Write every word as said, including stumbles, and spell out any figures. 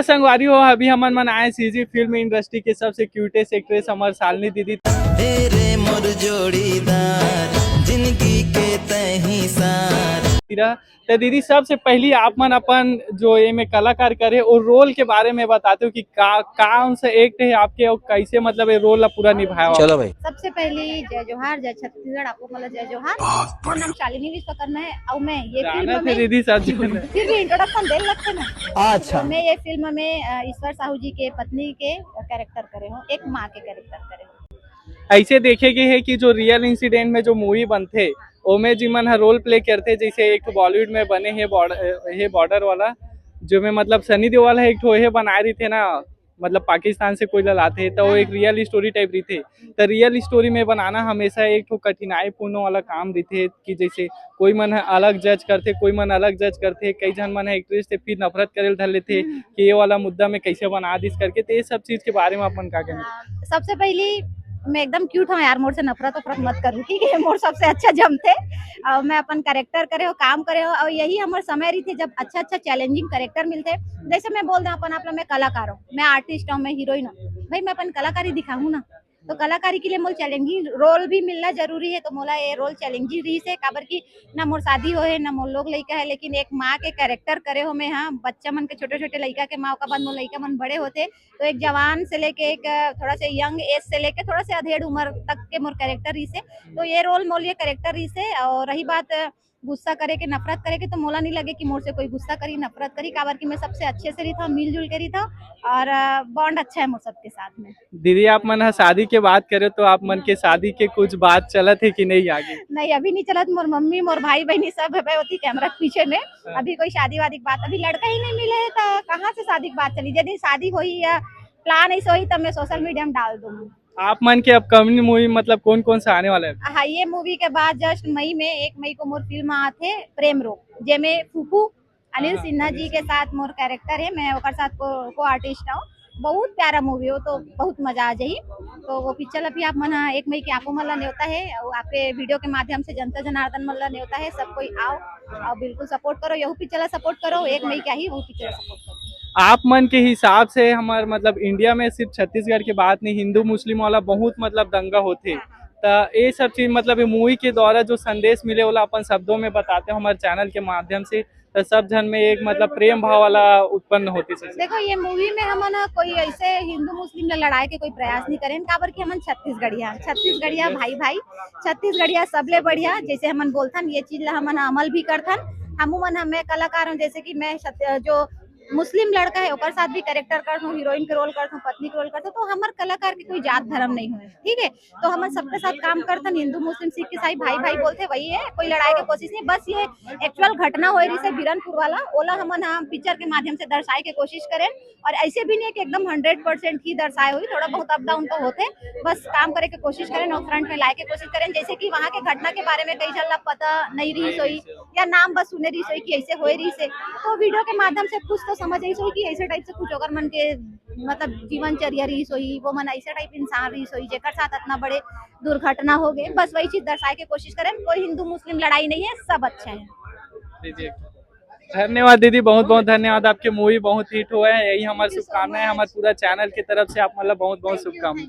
संगवारी हो, अभी हमन मन आए सीजी फिल्म इंडस्ट्री के सबसे क्यूटेस्ट एक्ट्रेस हमर शालिनी दीदी। हे रे मोर जोड़ीदार, जिंदगी के तही सार। तो दीदी, सबसे पहली आप मन अपन जो ये में कलाकार करे और रोल के बारे में बताते हो कि का, कौन सा एक्ट है आपके और कैसे, मतलब, ये रोल ला पूरा निभाया? चलो भाई। सबसे पहली जय जोहार, जय छत्तीसगढ़, आपको मतलब जय जोहार। मोर नाम शालिनी विश्वकर्मा है और मैं ये फिल्म में दीदी सब फिर भी इंट्रोडक्शन देन लगथे ना। अच्छा। तो मैं ये फिल्म में, अ, ईश्वर साहू जी के पत्नी के कैरेक्टर करे हूँ, एक माँ के कैरेक्टर करे हूँ। ऐसे देखे गए है कि जो रियल इंसिडेंट में जो मूवी बनथे, ओमे जिमन ह रोल प्ले करथे, जैसे एक ठो बॉलीवुड में बने हे बॉर्डर, हे बॉर्डर वाला, जो में, मतलब, सनी देओल ह एक ठो हे बनाए रहिथे ना, मतलब, पाकिस्तान से कोई ला लाथे, तो वो एक रियल स्टोरी टाइप रहिथे। तो रियल स्टोरी में बनाना हमेशा एक ठो कठिनाई पूर्ण वाला काम रहिथे कि जैसे कोई मन ह अलग जज करथे, कोई मन अलग जज करथे, कई झन मन ह एक्ट्रेस से फिर नफरत करे ल धर लेथे कि ये वाला मुद्दा में कैसे बना दिस करके। तो ये सब चीज के बारे में अपन का कहना? हाँ, सबसे पहली मैं एकदम क्यूट हूँ यार, मोर से नफरत वफरत मत करूँ, ठीक है? मोर सबसे अच्छा जमथे और मैं अपन कैरेक्टर करे हो, काम करे हो, और यही हमर समय रहिथे जब अच्छा अच्छा चैलेंजिंग कैरेक्टर मिलथे। जैसे मैं बोल दूँ अपन आप लोग, मैं कलाकार हूँ, मैं आर्टिस्ट हूँ, मैं हीरोइन हूँ, भाई मैं अपन कलाकारी दिखाऊँ ना, तो कलाकारी के लिए मोला चैलेंजिंग रोल भी मिलना जरूरी है। तो मोला ये रोल चैलेंजिंग रहिस हे, काबर कि ना मोर शादी होए हे, ना मोर लोग लइका है, लेकिन एक माँ के कैरेक्टर करे हो मैं, हाँ, बच्चा मन के, छोटे छोटे लइका के माँ, ओकर बाद मोर लइका मन बड़े होथे, तो एक जवान से लेके एक, अ, थोड़ा से यंग एज से लेके थोड़ा से अधेड़ उम्र तक के मोर कैरेक्टर रहिस हे। तो ये रोल मोर लिए कैरेक्टर रहिस हे। और रही बात, अ, गुस्सा करे के, नफरत करे के, तो मोला नहीं लगे कि मोर से कोई गुस्सा करी, नफरत करी, काबर कि मैं सबसे अच्छे से रहिथौं, मिलजुल के रहिथौं और, अ, बॉन्ड अच्छा है मोर सबके साथ में। दीदी, आप मन ह शादी के बात करे, तो आप मन के शादी के कुछ बात चलत है कि नहीं आगे? नहीं, अभी नहीं चलत। मोर मम्मी, मोर भाई बहनी सब है ओती कैमरा के पीछे में। हाँ। अभी कोई शादी वादी के बात, अभी लड़का ही नहीं मिले है, तो कहाँ से शादी की बात चली? यदि शादी होई या प्लान ऐसे होई, तब मैं सोशल मीडिया में डाल दूंगी। आप मन के अपकमिंग मूवी, मतलब, कौन कौन सा आने वाला है? हाँ, ये मूवी के बाद जस्ट मई में, एक मई को मोर फिल्म आथे प्रेम रोग, जेमे फूफू अनिल हाँ, सिन्हा जी के साथ मोर कैरेक्टर है, मैं ओकर साथ को, को आर्टिस्ट हूँ। बहुत प्यारा मूवी हो, तो बहुत मजा आ जाही। तो वो पिक्चर ला भी आप मन ह एक मई के आपो मन ला नेवता है, और आपके वीडियो के माध्यम से जनता जनार्दन मन ला नेवता है, सब कोई आओ और बिल्कुल सपोर्ट करो, यहू पिक्चर ला सपोर्ट करो, एक मई के आही, वो पिक्चर ला सपोर्ट करो। आप मन के हिसाब से हमार, मतलब, इंडिया में सिर्फ छत्तीसगढ़ के बात नहीं, हिंदू मुस्लिम वाला बहुत, मतलब, दंगा होथे, त ये सब चीज, मतलब, ये मूवी के द्वारा जो संदेश मिले, ओला अपन शब्दों में बताते हो हमारे चैनल के माध्यम से, तो सब झन में एक, मतलब, प्रेम भाव वाला उत्पन्न होती से। देखो, ये मूवी में हमन ह कोई ऐसे हिंदू मुस्लिम ला लड़ाए के कोई प्रयास नहीं करेन, काबर कि हमन छत्तीसगढ़िया हन, छत्तीसगढ़िया भाई भाई, छत्तीसगढ़िया सबले बढ़िया। जैसे हमन बोलथन, ये चीज ला हमन ह अमल भी करथन। हमू मन ह, मैं कलाकार हूँ, जैसे कि मैं छत-, जो मुस्लिम लड़का है, ओकर साथ भी कैरेक्टर करथूं, हीरोइन के रोल करथूं, पत्नी के रोल करथूं, तो हमर कलाकार के कोई जात धर्म नहीं होय, ठीक है? तो हमन सबके साथ काम करथन, हिंदू, मुस्लिम, सिख, ईसाई भाई भाई बोलथे, वही है, कोई लड़ाई के कोशिश नहीं। बस ये एक्चुअल घटना होए रहिसे बीरनपुर वाला, ओला हमन ह पिक्चर के माध्यम से दर्शाए के कोशिश करेन। और ऐसे भी नहीं है कि एकदम हंड्रेड परसेंट ही दर्शाए हुई, थोड़ा बहुत अप डाउन तो होथे, बस काम करे के कोशिश करेन और फ्रंट में लाए के कोशिश करेन। जैसे कि वहाँ के घटना के बारे में कई झन ला पता नहीं रहिस होई, या नाम बस सुने रहिस होई कि ऐसे होए रहिसे, तो वीडियो के माध्यम से कुछ तो समझ आइस होई कि ऐसे टाइप से कुछ ओकर मन के, मतलब, जीवन चर्या रहिस होई, वो मन ऐसे टाइप इंसान रहिस होई, जेकर साथ इतना बड़े दुर्घटना हो गए। बस वही चीज दर्शाए के कोशिश करेन। कोई हिंदू मुस्लिम लड़ाई नहीं है, सब अच्छे हैं। जी, जी। धन्यवाद दीदी, बहुत बहुत धन्यवाद। आपके मूवी बहुत हिट हुआ है, यही हमारी शुभकामनाएं हैं। हमारे पूरा चैनल की तरफ से आप, मतलब, बहुत बहुत शुभकामनाएं।